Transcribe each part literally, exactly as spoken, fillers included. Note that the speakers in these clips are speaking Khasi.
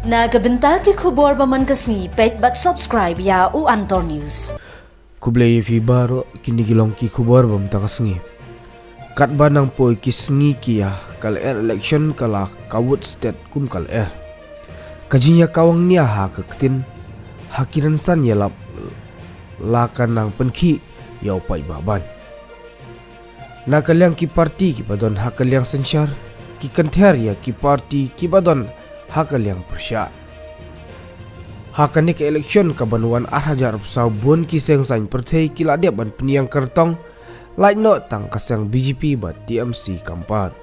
Na ka bynta ki khubor ba man ka sngi, peit bad subscribe ïa u Antor News. Khublei ïa phi baroh, kine ki long ki khubor ba mynta ka sngi. Katba nang poi ki sngi ki ïa ka lyer election ka la ka vote stet kum ka lyer. Ka jingïakawang nia ha ka ktien ha ki rynsan ïalap la ka nang pynkhih ïa u paidbah bad na ka liang ki parti kiba don ha ka liang synshar ki kynther ïa ki parti kiba don ha ka liang pyrshah. Ha kane ka election kaban wan ar hajar arphew saw, bun ki seng saiñ pyrthei ki la dep ban pynïeng kyrtong, lait noh tang ka seng B J P bad T M C kam pat.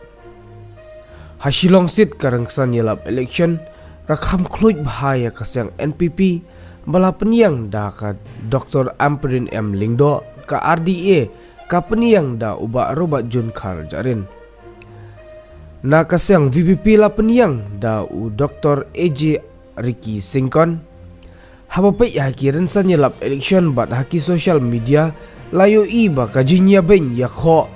Ha Shillong seat ka rynsan ïalap election ka kham khluit bha ïa ka seng N P P ba la pynïeng da ka Doctor Ampareen M Lyngdoh, ka R D A ka pynïeng da u Bah Robert June Kharjahrin. Na ka seng V P P la pynïeng da u Doctor A J Ricky Syngkon. Haba peit ha ki rynsan ïalap election bad ha ki social media, la ïohi ba ka jingïabeiñ ïakhoh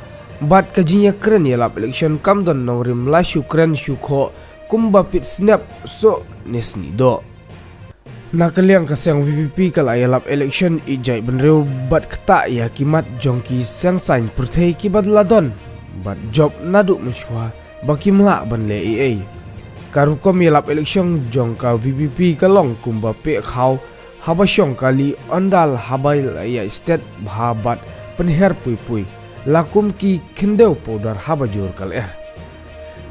bad ka jingïakren ïalap election kam don nongrim, la shu kren shu khoh kumba pit snep soh ne snieh doh. Na ka liang ka seng V P P ka la ïalap election ïeit jaitbynriew bad ktah ïa ki mat jong ki seng saiñ pyrthei kiba la don bad jop naduh mynshuwa ba kim lah ban leh ei ei. Ka rukom ïalap election jong ka V P P ka long kumba peh khaw haba shong kali, ynda la haba ïaid stet bha bad pynher pui pui, la kum ki khyndew powder haba jur ka lyer.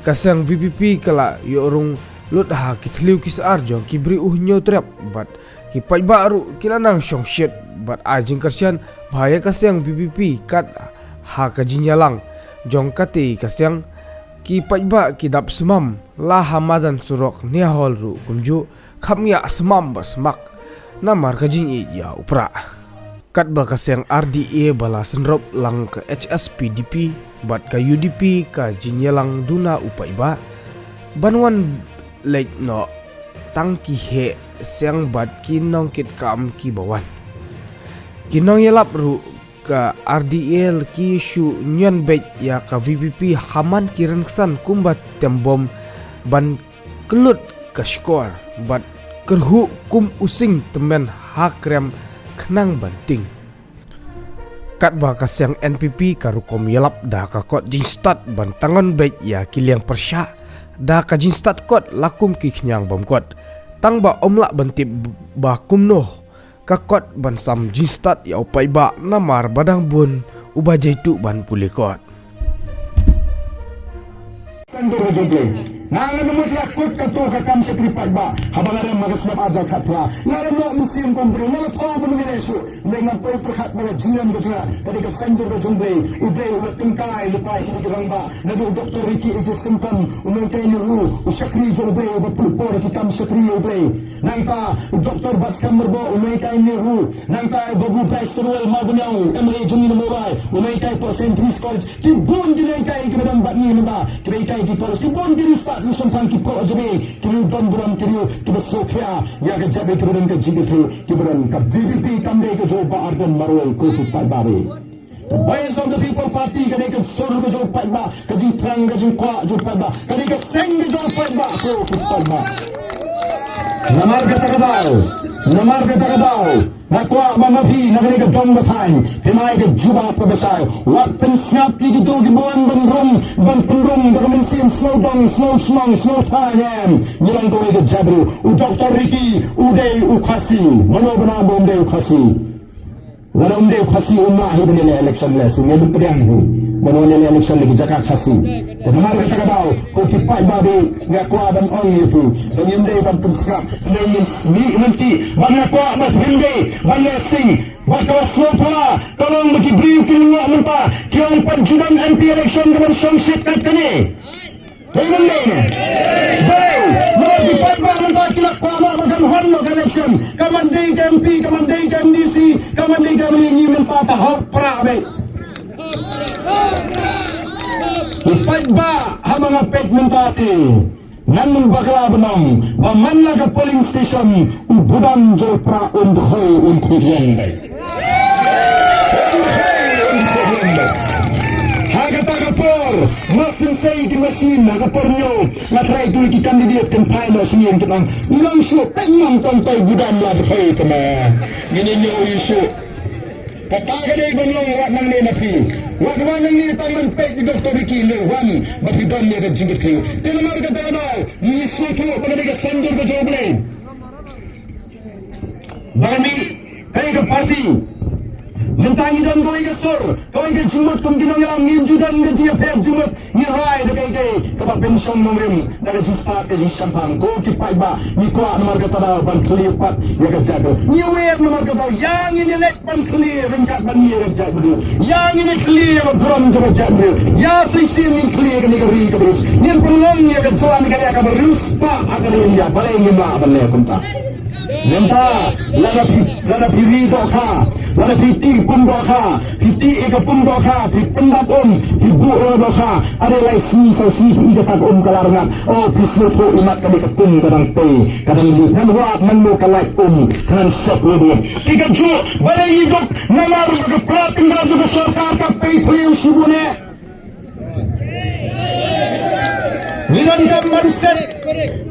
Ka seng V P P ka la ïoh rung lut ha ki thliew ki sar jong ki briew u Hynñiewtrep bad ki paidbah ruh ki la nang shong shit bad ai jingkyrshan bha ïa ka seng V P P. Kat ha ka jingïalang jong katei ka seng, ki paidbah ki dap sumam la ha madan surok ne ha hall ruh kumjuh, kham ngiah sumam ba smak namar ka jingïeit ïa u prah. Katba ka seng R D A ba la synrop lang ka H S P D P bad ka U D P ka jingïalang duna u paidbah ban wan leit noh tang ki heh seng bad ki nongkitkam kiba wan. Ki nongïalap ruh ka R D A ki shu ñion beit ïa ka V P P ha man ki rynsan kumba tem bom ban kyllut ka shkor bad kyrhuh kum u sing tymmen ha krem khnang ban tieng. Katba ka seng N P P ka rukom ïalap da ka kot jingstad ban tangon beit ïa ki liang pyrshah da ka jingstad kot la kum ki khñiang bym kot. Tang ba ym lah ban tip ba kumno ka kot ban sam jingstad ïa u paidbah namar ba dang bun uba jaituh ban pule kot. Seng dur ka jong Blei. Nga la mut ïa kut kato ka kam shakri paidbah. Haba nga rem ha ka snem arhajar khatphra, nga la noh mynsiem kum briew, nga la thoh ba nga mine shuh. Nga poi pyrkhat ba ka jingrem ka jong nga ka dei ka seng dur ka jong Blei. U Blei u la tyngkai lypa ïa kine ki rangbah. Naduh u Doctor Ricky A J Syngkon, u nonghikai Nehru, u shakri jong U Blei uba pynpor ïa ki kam shakri U Blei. Nangta u Doctor Bascom Myrboh, u nonghikai Nehru. Nangta u Babu Bryce Syrwell Mawbaniang, M L A jong ngi na Mawlai, u nonghikai Saint Teresa's College. Ki bun ki nonghikai kiba don bad ngi mynta, kiba hikai ki college. Ki bun ki riewstad, riewshemphang, ki pyrshah jong ngi, ki riew donburom, ki riew kiba sngewkhia ïa ka jaitbynriew, kiba don ka jingkyrkhu, kiba don ka V P P kam dei ka jong u Bah Ardent Marwei, ko ki paidbah. Ka Voice of the People Party ka dei ka sur ka jong u paidbah, ka jingthrang ka jingkwah jong u paidbah, ka dei ka seng ka jong u paidbah, ko ki paidbah. Namar kata ka daw, namar kata ka daw, nga kwah ba ma phi na kane ka dong ka thaiñ phin ai ka jubab kaba shai. Wat pynsngap ïa kito kiba wan ban rung, ban pynrung da ka mynsiem sngewdong, sngewshnong, sngewthaiñ. Ngi long kawei ka jaitbynriew. U Doctor Ricky u dei u Khasi. Mano ba ong ba um dei u Khasi? Lada um dei u Khasi um lah hi ban ïaleh election, lehse ngin ym pdiang hi ban wan ïaleh election na ki jaka Khasi. Te namar kata ka daw, ko ki paidbah, nga kwah ban ong ïa phi ba ngim dei ban pynsngap, ngin mih lynti, bad nga kwah ba phin dei ban leh sting bad kaba sngewthuh. Ka long ba ki briew ki lyngngoh mynta ki ong pat ju don M P election kaban shong shit kat kane. Dei ne ym dei ne? Dei. Namar ki paidbah mynta ki la kwah noh ba kan hon noh ka election. Ka man dei ka M P, ka man dei ka M D C, ka man dei ka M L A, ngi mynta ta hok prah beit. Ki paidbah, haba nga peit mynta te, ngan ym bakla ban ong ba man la ka polling station u budam jong u prah un dkhoi, un khuid ïeng beit. Un dkhoi, un khuid ïeng beit. Ha kata ka por Nga sngewsih ki machine na ka por ñiew, nga trai tu ki candidate kan phai noh sngewsih ki nang. Nang shu tang nang tang tai budam la dkhoi tama. Ngin ñiew ïa shu. Kata ka dei ban long wat nangne na phi. Wat wan nangne tang ban peit ïa Doctor Ricky Lewang ba phi don ïa ka jingkyrkhu. Te namar kata ka daw ngi sngewthuh ba ka dei ka sandor ka jong U Blei. Ba ngi, kaei ka party. Mynta ngi don kawei ka sur, kawei ka jingmut kum ki nongïalam, ngim ju don ka jingïapher jingmut, ngi rai da kaei kaei kaba pynshong nongrim da ka jingstad ka jingshemphang. Ko ki paidbah, ngi kwah namar kata daw ban khlieh pat ïa ka jaitbynriew. Ngi wer namar kata daw, ïa ngin ïaleit ban khlieh ryngkat bad ngi ïa ka jaitbynriew. Ïa ngin ïakhlieh ïa ka burom jong ka jaitbynriew. Ïa shisien ngin khlieh ïa kane ka ri kaba rich. Ngin pynlong ïa ka jylla Meghalaya kaba riewspah ha ka ri India. Balei ngim lah ban leh kumta? Mynta, lada phi, lada phi ri dohkha, lada phi tih pung dohkha, phi tih ïa ka pung dohkha, phi pyndap um, phi buh ïa dohkha, are lai sngi saw sngi phi i kata ka um ka la rngat. O, phi sngewthuh imat ka dei ka pung ka dang pei, ka dang lih. Ngan wad nangno ka lait um, ka ngan sep lubut. Te kajuh, balei ngi duk, namar ba ka pla tyngka jong ka sorkar ka pei phew shibun eh. Ngi donkam ban set,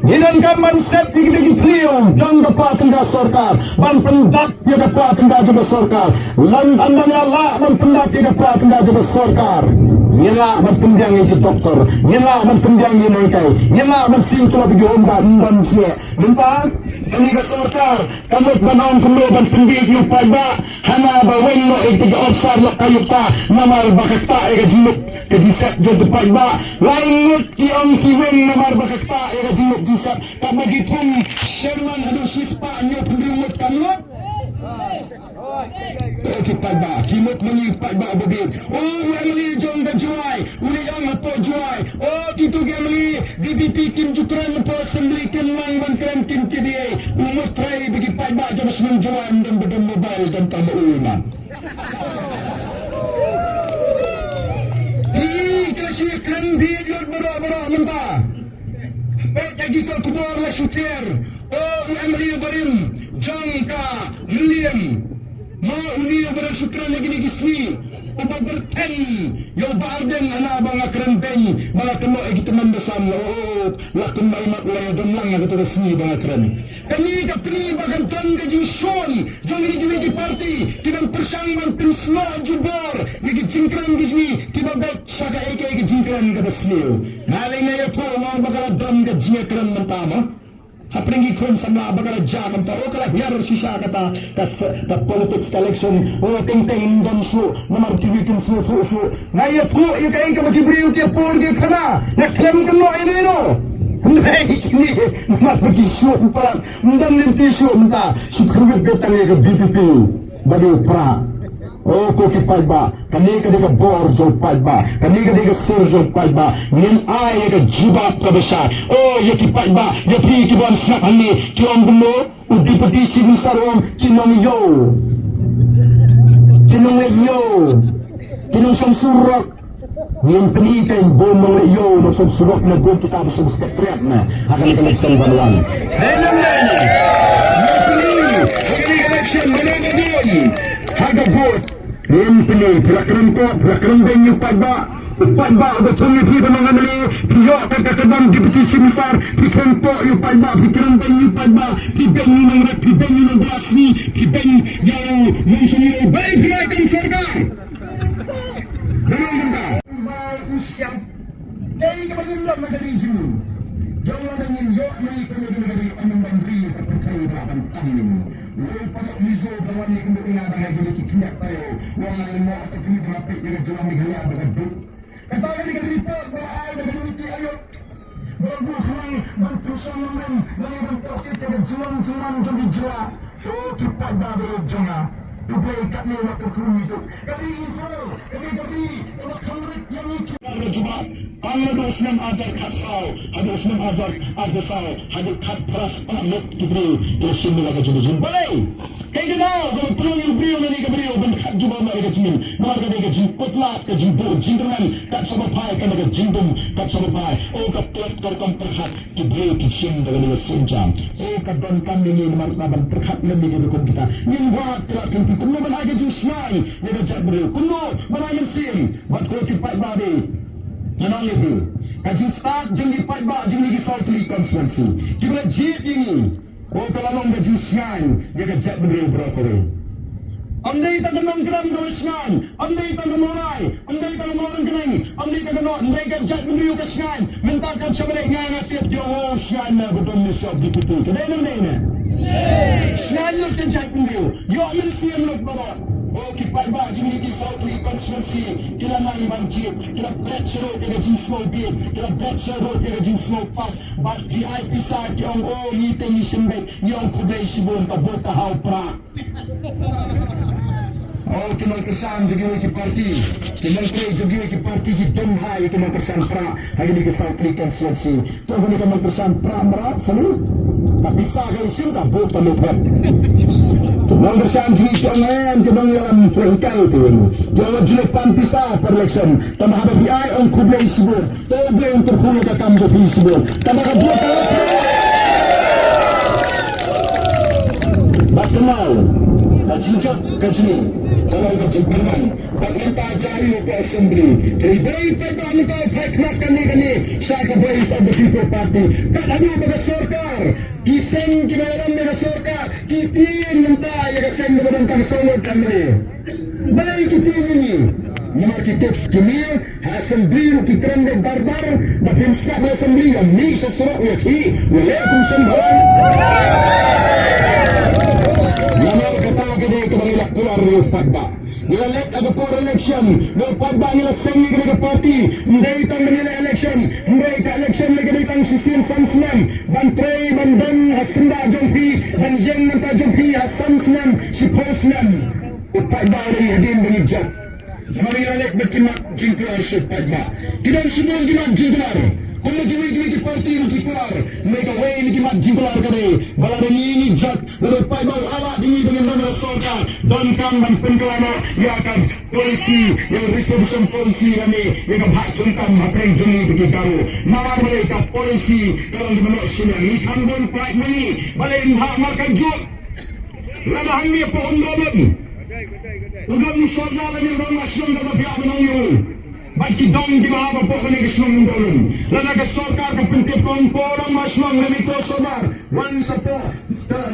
ngi donkam ban set ïa kita ki phew jong ka pla tyngka sorkar ban pyndap ïa ka pla tyngka jong ka sorkar. Lada ym lah ban pyndap ïa ka pla tyngka jong ka sorkar, ngi lah ban pynbiang ïa ki doktor, ngi lah ban pynbiang ïa nonghikai, ngi lah ban siew tulop ïa ki homegard, ym don shuh. Mynta kane ka sorkar ka mut ban ong kumno ban pynbieit ïa u paidbah. Hana ba weng noh ïa kita ki opsar lok ka yukta namar ba ka ktah ïa ka jingmut ka jingsep jong u paidbah. Lai ngut ki ong ki weng namar ba ka ktah ïa ka jingmut jingsep. Katba ki thung Sherman haduh shispah hynñiew phew hynriew ngut kam lut. O ki paidbah, ki mut ma ngi paidbah ba bieit. O u M L A jong ka Jowai, u leit ong hapoh Jowai. O kito ki M L A, D P P kim ju kren hapoh Assembly, kim nang ban kren, kim tip ei. U mut trai ba ki paidbah jong ka shnong Jowai ym don ba don mobile, don tang ma u man. Phi ka shu kren bieit lut baroh baroh mynta. Peit ïa ki kol khubor la shu tiar. O u M L A barim jong ka Mylliem. Ma une uba dang shu kren ha kine ki sngi, uba pyrthen ïa u Bah Ardent hana ba nga kren beiñ ba nga kynnoh ïa ki tymmen basan. O, la kumba imat la ïa don lang ha kato ka sngi ba nga kren. Kane ka pynbna ba kan don ka jingshun jong kine kiwei ki party ki ban pyrshang ban pynsnoh jubor ïa ki jingkren ki jong ngi kiba beit sha kaei kaei ka jingkren kaba sniew. Nga lei nga ïathuh mo ba ka la don ka jingkren mynta mo. Hapdeng ki khun samla ba ka la jia kumta, o ka la hiar shisha kata ka s-, ka politics ka election, o teng teng ym don shuh, namar kiwei kim sngewthuh shuh. Nga ïathuh ïa kaei kaba ki briew ki ïa por ki khana, nga khlem kynnoh ïa no ïa no. Hynrei kine namar ba ki shu palat, ym don lynti shuh mynta, shu kyrwit beit tang ïa ka V P P. Ba dei u Prah. O ko ki paidbah, kane ka dei ka bor jong u paidbah, kane ka dei ka sur jong u paidbah. Ngin ai ïa ka jubab kaba shai. O ïa ki paidbah, ïa phi ki ban sngap hangne, ki ong kumno, u Deputy Chief Minister u ong ki nongïew, ki nongïew, ki nongshong surok. Ngin pyni kein bun nongleh ïew, nongshong surok ne bun kita ba shong secretariat ne ha kane ka election ban wan. Hei nongleh ïew. Ngin pyni ha kane ka election ba nongleh ïew ha ka vote. Ngin pyni, phi la kren ko, phi la kren beiñ ïa u paidbah. U paidbah uba thung ïa phi ban long M L A, phi ïoh kat ka kyrdan Deputy Chief Minister, phi kren ko ïa u paidbah, phi kren beiñ ïa u paidbah, phi beiñ ïa u nongrep, phi beiñ ïa u nongbylla sngi, phi beiñ ïa u nongshong ïew, balei phi ai kam sorkar? Ba long kumta. Bai u shem. Dei kaba ngim long na ka ri jong ngi. Jong lada ngim ïoh mari kumno kumno ka ri, ym ban ri ka pyrthei ba lah ban tang ïa ngi. Wei paralok Mizo ba wan ïa kumno ïa nga da ngai kine ki khyndai taïew. Wa nga lyngngoh ka phi ba nga peit ïa ka jylla Meghalaya ba ka duk. Kata ka dei ka report ba la ai da ka Niti Aayog. Ba la buh khnang ban pynshong nongrim, lane ban tohkit ïa ka jinglong jingman jong ki jylla. To ki paidbah baroh jong nga. To Blei katne wat kyrkhu ngi to. Ka ri Israel, ka ri, ka ri, kaba kham rit ïa ngi ki. Ka jubab, tang naduh u snem arhajar khatsaw, haduh u snem arhajar arphew saw, haduh khatphra spah ngut ki briew ki la shim ïa la ka jingim. Balei? Kaei ka daw kaba pynlong ïa u briew lane ka briew ban khat jubab ïa ka jingim? Namar ka dei ka jingkutlad, ka jingbuh jingkyrmen, kat shaba phai, kane ka jingdum kat shaba phai. O ka tlot ka rukom pyrkhat ki briew ki shim da kane ka sienjam. O ka donkam ïa ngi namar ban pyrkhat lem ïa ki rukom kita. Ngin wad ki lad ki lynti kumno ban ai ka jingshngaiñ ïa ka jaitbynriew, kumno ban ai mynsiem bad ko ki paidbah de. Ngan ong ïa phi, ka jingstad jong ki paidbah jong ngi ki saw tylli constituency kiba la jied ïa ngi, oh, ka la long ka jingshngaiñ ïa ka jaitbynriew baroh kawei. Ym dei tang ka Nongkrem kaba shngaiñ, ym dei tang ka Mawlai, ym dei tang ka Mawryngkneng, ym dei tang ka Noh, ym dei ka jaitbynriew ka shngaiñ. Mynta ka jingmane nga nga tip, ïa, oh, shngaiñ na ba don mynsiem deputy. Ka dei ne ym dei ne? Shngaiñ lut ka jaitbynriew. Ïoh mynsiem lut baroh. Oh, ki paidbah jong ngi ki saw tylli constituency ki la nang ban jied, ki la bet sha ruh ïa ka jingsngewbit, ki la bet sha ruh ïa ka jingsngewpang. Bad ki ai pisa ki ong, oh, ngi te ngi shim beit, ngi ong khublei shibun, ka bud ka ha u prah. Oh, ki nongkyrshan jong kiwei ki parti, ki nongtrei jong kiwei ki parti ki don ha ïa ki nongkyrshan prah ha kine ki saw tylli constituency. To kane ka nongkyrshan prah mrad sani. Ka pisa ka ïashim ka bud ka lut hep. Nongkyrshan jong ngi ki ong em, ki nongïalam pyrshah tu. Ki ong julu pan pisa per election. Tang haba phi ai ong khublei shibun. To Blei un kyrkhu ïa ka kam jong phi shibun. Tang haba ka bud ka lut hep. Bad kumno ka jingjop ka jong ngi ka long ka jingpynman. Bad mynta jia ïa u hapoh assembly. Hynrei dei paidbah mynta u phai khmat kane kane sha ka Voice of the People Party. Kat haduh ba ka sorkar ki seng kiba ïalam ïa ka sorkar ki tieng mynta ïa ka seng kaba don tang sawdong kane. Balei ki tieng ïa ngi? Namar ki tip kine ha assembly ruh ki kren beit bar bar. Ba phim sngap ha assembly ïa mih sha surok ïa ki ïa leh kum shen bhalang. Namar kata ka dei kaba ngi la kular ïa u paidbah. Ngi la leit ha ka por election, ngi la paidbah ngi la seng ïa kane ka party, ym dei tang ban ïaleh election, ym dei ka election lei ka dei tang shisien san snem, ban trei ban don ha syndah jong phi, ban ïeng mynta jong phi ha san snem, shiphew snem. U paidbah u dei hadien ba ngi jop. Namar ngi la leit bad ki mat jingkular sha u paidbah. Ki don shibun ki mat jingkular. Kumno kiwei kiwei ki party ruh ki kular. Hynrei kawei na ki mat jingkular ka dei ba lada ngi ngi jop, lada u paidbah u ailad ïa ngi ba ngin don ha sorkar, donkam ban pynkylla noh ïa ka policy, ïa ka reservation policy lane ïa ka bhah jingtam hapdeng jong ngi bad ki Garo. Namar balei? Ka policy ka long kaba noh shiliang. Ngi kham don pride ma ngi. Balei? Ym bhah markatjuh. Lada hangne hapoh Umdongun u don u sordar lane u rangbah shnong kaba phi ïa ban ong ïa u. Bad ki dong kiba hap hapoh kane ka shnong Umdongun. Lada ka sorkar ka pyntip ong ko rangbah shnong lane ko sordar, wan shapoh,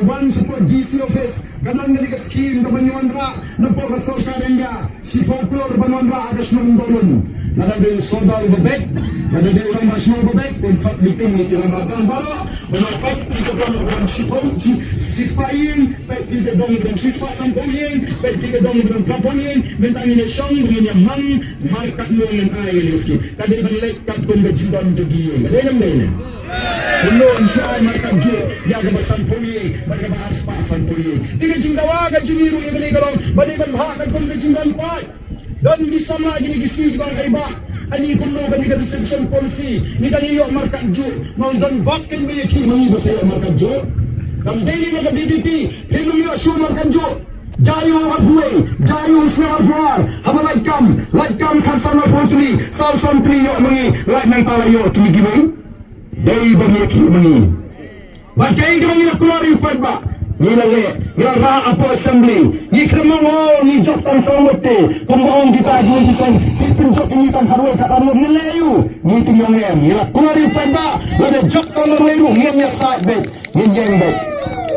wan shapoh D C office, ka don kane ka scheme kaba ngi wanrah napoh ka sorkar India. Shiphew klur ban wanrah ha ka shnong Umdongun. Lada dei u sordar uba beit, lada dei u rangbah shnong uba beit, un khot meeting ïa ki rangbah dong baroh, ban ong peit ki ka dong ba don shiphew, shi, shispah ïing, peit ki ka dong ba don shispah sanphew ïing, peit ki ka dong ba don phraphew ïing, mynta ngin ïa shong, ngin ïa mang, markatno ngin ai ïa ki skim. Ka dei ban leit katkum ka jingdon jong ki ïing. Ka dei ne ym dei ne? Kumno ngin shu ai markatjuh ïa kaba sanphew ïing bad kaba arspah sanphew ïing? Te ka jingdawa ka jong ngi ruh ïa kane ka long ba dei ban bha katkum ka jingdon paid. Don ki samla kine ki sngi kiba ong, "Ai bah, ani kumno kane ka reservation policy, ngi dang ïoh markatjuh." Ma ong, don bok ken ba ïakhih ma ngi ba sa ïoh markatjuh. Kam dei ne ma ka V P P, phim ïoh shuh markatjuh. Jia ïa u arphew wei, jia ïa u snem arphew ar, haba lait kam, lait kam khatsan arphew tylli, saw san tylli ïoh ma ngi, lait nangta la ïoh kine kiwei. Dei ba ngi ïakhih ma ngi. Bad kaei kaba ngi la kular ïa u paidbah? Ngi la leh, ngi la rah hapoh assembly. Ngi khlem ong, oh, ngi jop tang saw ngut te. Kumba ong kita ki nongkynsan, ki pynjop ïa ngi tang khatwei khatar ngut, ngi leh ïa u. Ngi tynjong em, ngi la kular ïa u paidbah. Lada jop tang marwei ruh ngin ïa sait beit, ngin ïeng beit.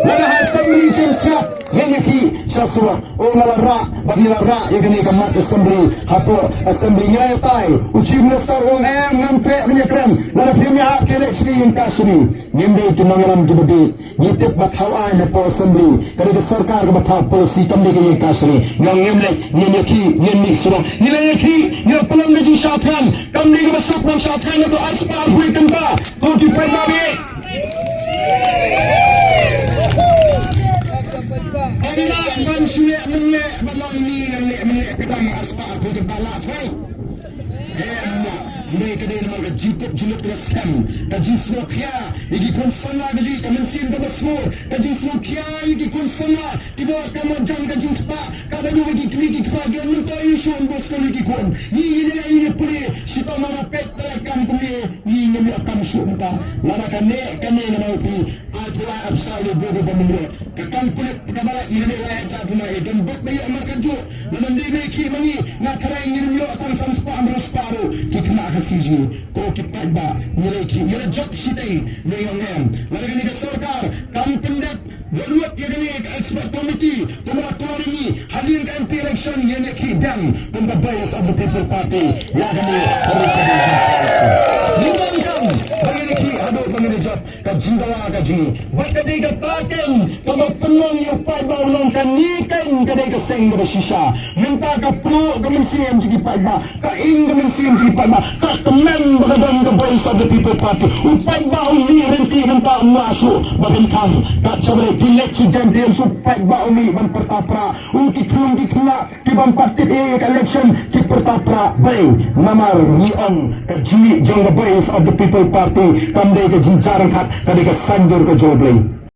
Lada ha assembly kin sngap, ngin ïakhih sha surok. Oh, nga la rah, bad ngi la rah ïa kane ka mat assembly. Hapoh assembly ngi la ïatai. U Chief Minister u ong, em, ngam treh ban ïakren. Lada phim ïahap ki leh shane ïing ka shane. Ngim dei ki nongïalam kiba bieit. Ngi tip ba thaw aiñ hapoh assembly ka dei ka sorkar kaba thaw policy, kam dei ka ïing ka shane. Ngi ong ngim leit, ngin ïakhih, ngin mih surok. Ngi la ïakhih, ngi la pynlong ka jingshah thngan. Kam dei kaba suk ban shah thngan, ngi la arspah arphew kynta. Ko ki paidbah bieit. Ym lah ban shu leh mynleh, ban ong ine ngan leh mynleh, ka dang arspah arphew kynta lah thngan. Em, hynrei ka dei namar ka jingtip jinglut kaba skhem, ka jingsngewkhia ïa ki khun samla, ka jing, ka mynsiem kaba sngewbha, ka jingsngewkhia ïa ki khun samla kiba wan ka marjan ka jingtbit, ka da duh ïa ki kmie ki kpa ki wan mynta ïa shu wan bad skul ïa ki khun. Ngi ngi leh ïa ngi pule, shitom ma peit tang kam kumne, ngi ngim ïoh kam shuh mynta. Lada kane kane namar phi, ai Lai ap sa ïa u briew ba mynrut. Ka kam pulit ka ba la ïa ne lai ap sa tu na e don bok ba ïa mar ka juk. Ba lam dei me ki ma ngi nga tharai ngi rim ïoh tang san spah hynriew spah ruh ki khynnah ka C G. Ko ki paidbah ngi lei ki ngi la jop shiteng ne ïong em. Lada kane ka sorkar kam pyndep wat wat ïa kane ka expert committee kumba la kor ïa ngi hadien ka M P election ïa ne ki dang kum ka Voice of the People Party ïa kane ka reservation policy. Ngi donkam ba ngi lei ki haduh ba ngi lei jop. Ka jingdawa ka jong ngi. Bad ka dei kata keiñ kaba pynlong ïa u paidbah u long kane keiñ ka dei ka seng kaba shisha. Mynta ka pluh ka mynsiem jong ki paidbah, ka ing ka mynsiem jong ki paidbah, ka kmen ba ka don ka Voice of the People Party. U paidbah u mih ryntih mynta um lah shuh ba pynkhang. Ka jong ka dei ki leit ki jan dien shu paidbah u mih ban pyrta pra. U ki khlum ki khlak ki bym pat tip ïa ka election ki pyrta pra bei. Namar ngi ong ka jingmih jong ka Voice of the People Party kam dei ka jingjia ryngkat, ka dei ka saiñdur ka jong U Blei.